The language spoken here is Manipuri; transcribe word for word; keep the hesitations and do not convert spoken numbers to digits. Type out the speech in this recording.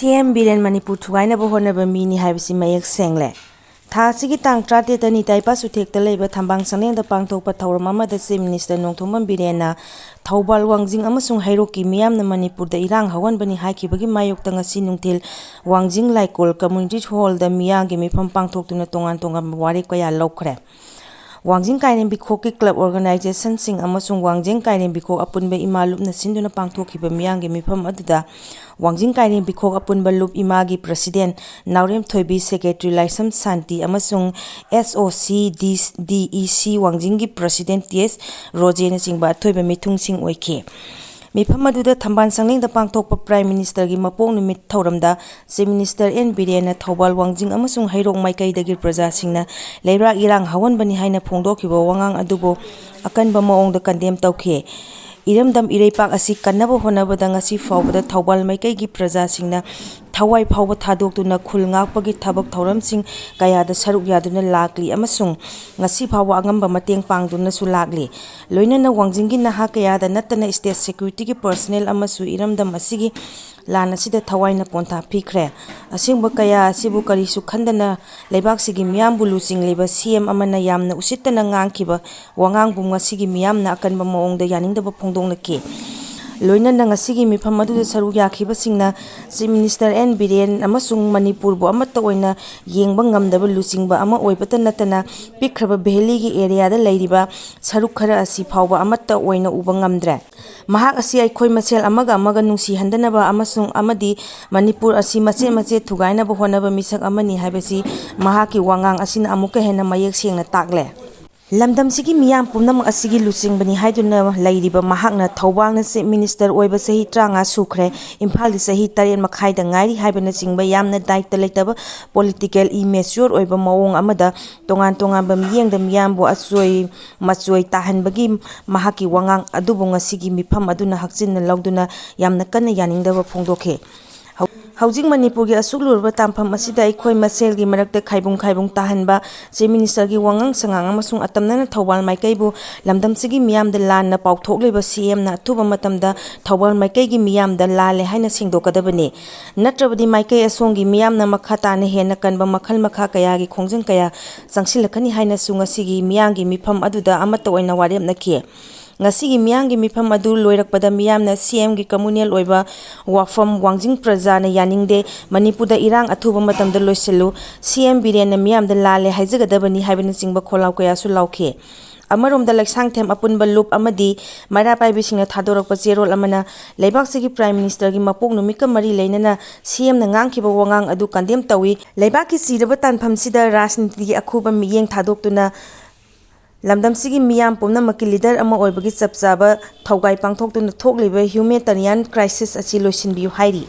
ꯁꯤ ꯑꯦꯝ ꯕꯤꯔꯦꯟ ꯃꯅꯤꯄꯨꯔ ꯊꯨꯒꯥꯏꯅꯕ ꯍꯣꯠꯅꯕ ꯃꯤꯅꯤ ꯍꯥꯏꯕꯁꯤ ꯃꯌꯦꯛ ꯁꯦꯡꯂꯦ꯫ ꯊꯥ ꯑꯁꯤꯒꯤ ꯇꯥꯡ ꯇꯔꯥꯇꯔꯦꯠꯇ ꯅꯤꯇꯥꯏ ꯄꯥꯁꯨꯊꯦꯛꯇ ꯂꯩꯕ ꯊꯝꯕꯥꯜ ꯁꯪꯂꯦꯟꯗ ꯄꯥꯡꯊꯣꯛꯄ ꯊꯧꯔꯝ ꯑꯃꯗ ꯆꯤꯐ ꯃꯤꯅꯤꯁꯇꯔ ꯅꯣꯡꯊꯣꯝꯕꯝ ꯕꯤꯔꯦꯟꯅ ꯊꯧꯕꯥꯜ, ꯋꯥꯡꯖꯤꯡ ꯑꯃꯁꯨꯡ ꯍꯩꯔꯣꯛꯀꯤ ꯃꯤꯌꯥꯝꯅ ꯃꯅꯤꯄꯨꯔꯗ ꯏꯔꯥꯡ ꯍꯧꯍꯟꯕꯅꯤ ꯍꯥꯏꯈꯤꯕꯒꯤ ꯃꯥꯌꯣꯛꯇ ꯉꯁꯤ ꯅꯨꯡꯊꯤꯜ ꯋꯥꯡꯖꯤꯡ ꯂꯥꯏꯀꯣꯜ ꯀꯝꯃ꯭ꯌꯨꯅꯤꯇꯤ ꯍꯣꯜꯗ ꯃꯤꯌꯥꯝꯒꯤ ꯃꯤꯐꯝ ꯄꯥꯡꯊꯣꯛꯇꯨꯅ ꯇꯣꯉꯥꯟ ꯇꯣꯉꯥꯟꯕ ꯋꯥꯔꯦꯞ ꯀꯌꯥ ꯂꯧꯈ꯭ꯔꯦ꯫ ꯋꯥꯡꯖꯤꯡ ꯀꯥꯏꯔꯦꯝꯕꯤꯈꯣꯛꯀꯤ ꯀ꯭ꯂꯕ ꯑꯣꯔꯒꯅꯥꯏꯖꯦꯁꯟꯁꯤꯡ ꯑꯃꯁꯨꯡ ꯋꯥꯡꯖꯤꯡ ꯀꯥꯏꯔꯦꯝꯕꯤꯈꯣꯛ ꯑꯄꯨꯟꯕ ꯏꯃꯥ ꯂꯨꯞꯅ ꯁꯤꯟꯗꯨꯅ ꯄꯥꯡꯊꯣꯛꯈꯤꯕ ꯃꯤꯌꯥꯝꯒꯤ ꯃꯤꯐꯝ ꯑꯗꯨꯗ ꯋꯥꯡꯖꯤꯡ ꯀꯥꯏꯔꯦꯝꯕꯤꯈꯣꯛ ꯑꯄꯨꯟꯕ ꯂꯨꯞ ꯏꯃꯥꯒꯤ ꯄ꯭ꯔꯁꯤꯗꯦꯟ ꯅꯥꯎꯔꯦꯝ ꯊꯣꯏꯕꯤ, ꯁꯦꯀ꯭ꯔꯦꯇꯔꯤ ꯂꯥꯏꯁꯝ ꯁꯥꯟꯇꯤ ꯑꯃꯁꯨꯡ ꯑꯦꯁ ꯑꯣ ꯁꯤ ꯗꯤ ꯏ ꯁꯤ ꯋꯥꯡꯖꯤꯡꯒꯤ ꯄ꯭ꯔꯁꯤꯗꯦꯟ ꯇꯤ ꯑꯦꯁ ꯔꯣꯖꯦꯅꯆꯤꯡꯕ ꯑꯊꯣꯏꯕ ꯃꯤꯊꯨꯡꯁꯤꯡ ꯑꯣꯏꯈꯤ꯫ ꯃꯤꯐꯝ ꯑꯗꯨꯗ ꯊꯝꯕꯥꯜ ꯁꯪꯂꯦꯟꯗ ꯄꯥꯡꯊꯣꯛꯄ ꯄ꯭ꯔꯥꯏꯝ ꯃꯤꯅꯤꯁꯇꯔꯒꯤ ꯃꯄꯣꯛ ꯅꯨꯃꯤꯠ ꯊꯧꯔꯝꯗ ꯆꯤꯐ ꯃꯤꯅꯤꯁꯇꯔ ꯑꯦꯟ ꯕꯤꯔꯦꯟꯅ ꯊꯧꯕꯥꯜ, ꯋꯥꯡꯖꯤꯡ ꯑꯃꯁꯨꯡ ꯍꯩꯔꯣꯛ ꯃꯥꯏꯀꯩꯗꯒꯤ ꯄ꯭ꯔꯖꯥꯁꯤꯡꯅ ꯂꯩꯕꯥꯛ ꯏꯔꯥꯡ ꯍꯧꯍꯟꯕꯅꯤ ꯍꯥꯏꯅ ꯐꯣꯡꯗꯣꯛꯈꯤꯕ ꯋꯥꯉꯥꯡ ꯑꯗꯨꯕꯨ ꯑꯀꯟꯕ ꯃꯑꯣꯡꯗ ꯀꯟꯗꯦꯝ ꯇꯧꯈꯤ꯫ ꯏꯔꯝꯗꯝ ꯏꯔꯩꯄꯥꯛ ꯑꯁꯤ ꯀꯟꯅꯕ ꯍꯣꯠꯅꯕꯗ ꯉꯁꯤ ꯐꯥꯎꯕꯗ ꯊꯧꯕꯥꯜ ꯃꯥꯏꯀꯩꯒꯤ ꯄ꯭ꯔꯖꯥꯁꯤꯡꯅ ꯊꯋꯥꯏ ꯐꯥꯎꯕ ꯊꯥꯗꯣꯛꯇꯨꯅ ꯈꯨꯜ ꯉꯥꯛꯄꯒꯤ ꯊꯕꯛ ꯊꯧꯔꯝꯁꯤꯡ ꯀꯌꯥꯗ ꯁꯔꯨꯛ ꯌꯥꯗꯨꯅ ꯂꯥꯛꯂꯤ ꯑꯃꯁꯨꯡ ꯉꯁꯤ ꯐꯥꯎꯕ ꯑꯉꯝꯕ ꯃꯇꯦꯡ ꯄꯥꯡꯗꯨꯅꯁꯨ ꯂꯥꯛꯂꯤ꯫ ꯂꯣꯏꯅꯅ ꯋꯥꯡꯖꯤꯡꯒꯤ ꯅꯍꯥ ꯀꯌꯥꯗ ꯅꯠꯇꯅ ꯁ꯭ꯇꯦꯠ ꯁꯦꯀ꯭ꯌꯨꯔꯤꯇꯤꯒꯤ ꯄꯔꯁꯅꯦꯜ ꯑꯃꯁꯨ ꯏꯔꯝꯗꯝ ꯑꯁꯤꯒꯤ ꯂꯥꯟ ꯑꯁꯤꯗ ꯊꯋꯥꯏꯅ ꯄꯣꯟꯊꯥ ꯄꯤꯈ꯭ꯔꯦ꯫ ꯑꯁꯤꯒꯨꯝꯕ ꯀꯌꯥ ꯑꯁꯤꯕꯨ ꯀꯔꯤꯁꯨ ꯈꯟꯗꯅ ꯂꯩꯕꯥꯛꯁꯤꯒꯤ ꯃꯤꯌꯥꯝꯕꯨ ꯂꯨꯆꯤꯡꯂꯤꯕ ꯁꯤ ꯑꯦꯝ ꯑꯃꯅ ꯌꯥꯝꯅ ꯎꯁꯤꯠꯇꯅ ꯉꯥꯡꯈꯤꯕ ꯋꯥꯉꯥꯡꯕꯨ ꯉꯁꯤꯒꯤ ꯃꯤꯌꯥꯝꯅ ꯑꯀꯟꯕ ꯃꯑꯣꯡꯗ ꯌꯥꯅꯤꯡꯗꯕ ꯐꯣꯡꯗꯣꯛꯅꯈꯤ꯫ ꯂꯣꯏꯅꯅ ꯉꯁꯤꯒꯤ ꯃꯤꯐꯝ ꯑꯗꯨꯗ ꯁꯔꯨꯛ ꯌꯥꯈꯤꯕꯁꯤꯡꯅ ꯆꯤꯐ ꯃꯤꯅꯤꯁꯇꯔ ꯑꯦꯟ ꯕꯤꯔꯦꯟ ꯑꯃꯁꯨꯡ ꯃꯅꯤꯄꯨꯔꯕꯨ ꯑꯃꯠꯇ ꯑꯣꯏꯅ ꯌꯦꯡꯕ ꯉꯝꯗꯕ ꯂꯨꯆꯤꯡꯕ ꯑꯃ ꯑꯣꯏꯕꯇ ꯅꯠꯇꯅ ꯄꯤꯛꯈ꯭ꯔꯕ ꯚꯦꯂꯤꯒꯤ ꯑꯦꯔꯤꯌꯥꯗ ꯂꯩꯔꯤꯕ ꯁꯔꯨꯛ ꯈꯔ ꯑꯁꯤ ꯐꯥꯎꯕ ꯑꯃꯠꯇ ꯑꯣꯏꯅ ꯎꯕ ꯉꯝꯗ꯭ꯔꯦ꯫ ꯃꯍꯥꯛ ꯑꯁꯤ ꯑꯩꯈꯣꯏ ꯃꯁꯦꯜ ꯑꯃꯒ ꯑꯃꯒ ꯅꯨꯡꯁꯤꯍꯟꯗꯅꯕ ꯑꯃꯁꯨꯡ ꯑꯃꯗꯤ ꯃꯅꯤꯄꯨꯔ ꯑꯁꯤ ꯃꯆꯦꯠ ꯃꯆꯦꯠ ꯊꯨꯒꯥꯏꯅꯕ ꯍꯣꯠꯅꯕ ꯃꯤꯁꯛ ꯑꯃꯅꯤ ꯍꯥꯏꯕꯁꯤ ꯃꯍꯥꯛꯀꯤ ꯋꯥꯉꯥꯡ ꯑꯁꯤꯅ ꯑꯃꯨꯛꯀ ꯍꯦꯟꯅ ꯃꯌꯦꯛ ꯁꯦꯡꯅ ꯇꯥꯛꯂꯦ꯫ ꯂꯝꯗꯝꯁꯤꯒꯤ ꯃꯤꯌꯥꯝ ꯄꯨꯝꯅꯃꯛ ꯑꯁꯤꯒꯤ ꯂꯨꯆꯤꯡꯕꯅꯤ ꯍꯥꯏꯗꯨꯅ ꯂꯩꯔꯤꯕ ꯃꯍꯥꯛꯅ ꯊꯧꯕꯥꯜꯅ ꯆꯤꯐ ꯃꯤꯅꯤꯁꯇꯔ ꯑꯣꯏꯕ ꯆꯍꯤ ꯇꯔꯥꯃꯉꯥ ꯁꯨꯈ꯭ꯔꯦ, ꯏꯝꯐꯥꯜꯗ ꯆꯍꯤ ꯇꯔꯦꯠ ꯃꯈꯥꯏꯗ ꯉꯥꯏꯔꯤ ꯍꯥꯏꯕꯅꯆꯤꯡꯕ ꯌꯥꯝꯅ ꯗꯥꯏꯇ ꯂꯩꯇꯕ, ꯄꯣꯂꯤꯇꯤꯀꯦꯜ ꯏꯃꯦꯆ꯭ꯌꯣꯔ ꯑꯣꯏꯕ ꯃꯑꯣꯡ ꯑꯃꯗ ꯇꯣꯉꯥꯟ ꯇꯣꯉꯥꯟꯕ ꯃꯤꯠꯌꯦꯡꯗ ꯃꯤꯌꯥꯝꯕꯨ ꯑꯆꯣꯏ ꯃꯆꯣꯏ ꯇꯥꯍꯟꯕꯒꯤ ꯃꯍꯥꯛꯀꯤ ꯋꯥꯉꯥꯡ ꯑꯗꯨꯕꯨ ꯉꯁꯤꯒꯤ ꯃꯤꯐꯝ ꯑꯗꯨꯅ ꯍꯛꯆꯤꯟꯅ ꯂꯧꯗꯨꯅ ꯌꯥꯝꯅ ꯀꯟꯅ ꯌꯥꯅꯤꯡꯗꯕ ꯐꯣꯡꯗꯣꯛꯈꯤ꯫ ꯍꯧ-, ꯍꯧꯖꯤꯛ ꯃꯅꯤꯄꯨꯔꯒꯤ ꯑꯁꯨꯛ ꯂꯨꯔꯕ ꯇꯥꯟꯐꯝ ꯑꯁꯤꯗ ꯑꯩꯈꯣꯏ ꯃꯁꯦꯜꯒꯤ ꯃꯔꯛꯇ ꯈꯥꯏꯕꯨꯡ ꯈꯥꯏꯕꯨꯡ ꯇꯥꯍꯟꯕ, Chief Minister ꯒꯤ ꯋꯥꯉꯥꯡ ꯁꯉꯥꯡ ꯑꯃꯁꯨꯡ ꯑꯇꯝꯅꯅ ꯊꯧꯕꯥꯜ ꯃꯥꯏꯀꯩꯕꯨ ꯂꯝꯗꯝꯁꯤꯒꯤ ꯃꯤꯌꯥꯝꯗ ꯂꯥꯟꯅ ꯄꯥꯎꯊꯣꯛꯂꯤꯕ C M ꯅ ꯑꯊꯨꯕ ꯃꯇꯝꯗ ꯊꯧꯕꯥꯜ ꯃꯥꯏꯀꯩꯒꯤ ꯃꯤꯌꯥꯝꯗ ꯂꯥꯜꯂꯦ ꯍꯥꯏꯅ ꯁꯦꯡꯗꯣꯛꯀꯗꯕꯅꯤ꯫ ꯅꯠꯇ꯭ꯔꯕꯗꯤ ꯃꯥꯏꯀꯩ ꯑꯁꯣꯝꯒꯤ ꯃꯤꯌꯥꯝꯅ ꯃꯈꯥ ꯇꯥꯅ ꯍꯦꯟꯅ ꯀꯟꯕ ꯃꯈꯜ ꯃꯈꯥ ꯀꯌꯥꯒꯤ ꯈꯣꯡꯖꯪ ꯀꯌꯥ ꯆꯪꯁꯤꯜꯂꯛꯀꯅꯤ ꯍꯥꯏꯅꯁꯨ ꯉꯁꯤꯒꯤ ꯃꯤꯌꯥꯝꯒꯤ ꯃꯤꯐꯝ ꯑꯗꯨꯗ ꯑꯃꯠꯇ ꯑꯣꯏꯅ ꯋꯥꯔꯦꯞꯅꯈꯤ꯫ ꯉꯁꯤꯒꯤ ꯃꯤꯌꯥꯝꯒꯤ ꯃꯤꯐꯝ ꯑꯗꯨ ꯂꯣꯏꯔꯛꯄꯗ ꯃꯤꯌꯥꯝꯅ C M ꯒꯤ communal ꯑꯣꯏꯕ ꯋꯥꯐꯝ ꯋꯥꯡꯖꯤꯡ ꯄ꯭ꯔꯖꯥꯅ ꯌꯥꯅꯤꯡꯗꯦ, ꯃꯅꯤꯄꯨꯔꯗ ꯏꯔꯥꯡ ꯑꯊꯨꯕ ꯃꯇꯝꯗ ꯂꯣꯏꯁꯤꯜꯂꯨ, C M ꯕꯤꯔꯦꯟꯅ ꯃꯤꯌꯥꯝꯗ ꯂꯥꯜꯂꯦ ꯍꯥꯏꯖꯒꯗꯕꯅꯤ ꯍꯥꯏꯕꯅꯆꯤꯡꯕ ꯈꯣꯜꯂꯥꯎ ꯀꯌꯥꯁꯨ ꯂꯥꯎꯈꯤ꯫ ꯑꯃꯔꯣꯝꯗ ꯂꯩꯁꯥꯡꯊꯦꯝ ꯑꯄꯨꯟꯕ ꯂꯨꯞ ꯑꯃꯗꯤ ꯃꯩꯔꯥ ꯄꯥꯏꯕꯤꯁꯤꯡꯅ ꯊꯥꯗꯣꯔꯛꯄ ꯆꯦꯔꯣꯜ ꯑꯃꯅ ꯂꯩꯕꯥꯛꯁꯤꯒꯤ Prime Minister ꯒꯤ ꯃꯄꯣꯛ ꯅꯨꯃꯤꯠꯀ ꯃꯔꯤ ꯂꯩꯅꯅ C M ꯅ ꯉꯥꯡꯈꯤꯕ ꯋꯥꯉꯥꯡ ꯑꯗꯨ condemn ꯇꯧꯏ꯫ ꯂꯩꯕꯥꯛꯀꯤ ꯆꯤꯔꯕ ꯇꯥꯟꯐꯝꯁꯤꯗ ꯔꯥꯖꯅꯤꯇꯤꯒꯤ ꯑꯈꯨꯕ ꯃꯤꯠꯌꯦꯡ ꯊꯥꯗꯣꯛꯇꯨꯅ ꯂꯝꯗꯝꯁꯤꯒꯤ ꯃꯤꯌꯥꯝ ꯄꯨꯝꯅꯃꯛꯀꯤ leader ꯑꯃ ꯑꯣꯏꯕꯒꯤ ꯆꯞ ꯆꯥꯕ ꯊꯧꯒꯥꯏ ꯄꯥꯡꯊꯣꯛꯇꯨꯅ ꯊꯣꯛꯂꯤꯕ humanitarian crisis ꯑꯁꯤ ꯂꯣꯏꯁꯤꯟꯕꯤꯌꯨ ꯍꯥꯏꯔꯤ꯫